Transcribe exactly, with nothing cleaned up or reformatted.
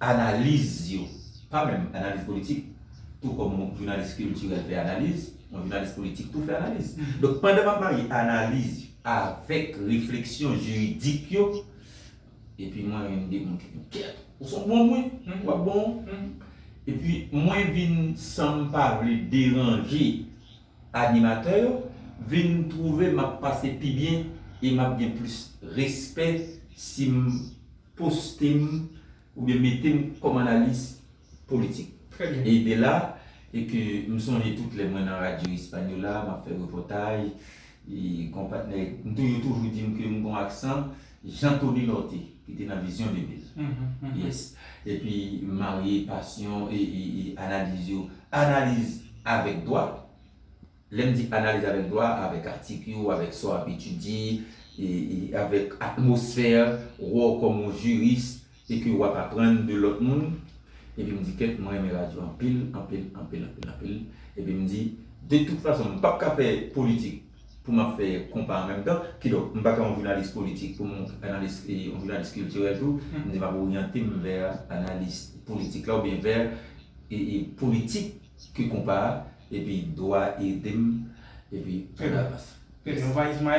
analiz yo, pa menm analiz politik, tou kòm yon jounalis kiltirèl fè analiz, yon jounalis politik tou fè analiz. Donk, pandan m ap marye analiz avèk refleksyon jiridik yo, epi mwen menm de moun ki di, kèt, ou se yon bon moun, wi, w ap bon. Epi mwen vin, san m pa vle deranje animatè yo, vin twouve m ap pase pi byen e m ap gen plis respè si m poste m oubyen mete m kòm analis politik. E de la, e ke m sonje tout lè mwen nan Radyo Hispaniola, m ap fè repòtaj, e gon patnè, m toujou, toujou di m ke m gon aksan Jean Tony Lorté, ki te nan Vizyon de mil. Yes. Epi m marye pasyon e, e, e analiz yo, analiz avèk dwa. Lè m di analiz avèk dwa, avèk atik yo, avèk sa w ap etidye, e, e avèk atmosfè, wè w kòm yon jiris, e ke w ap aprann de lòt moun. Epi m di, kèt, mwen renmen radyo anpil, anpil, anpil, anpil, anpil. Epi m di, de tout fason, m p ap ka fè politik pou m ap fè konpa an menm tan. Kidonk, m pa ka yon jounalis politik pou m analiz, e yon jounalis kiltirèl tou. M di, m ap oryante m vè analiz politik la, oubyen vè, e, e politik ke konpa a, epi dwa ede m, epi ann avanse. Trè byen. Ou pa Ismaël?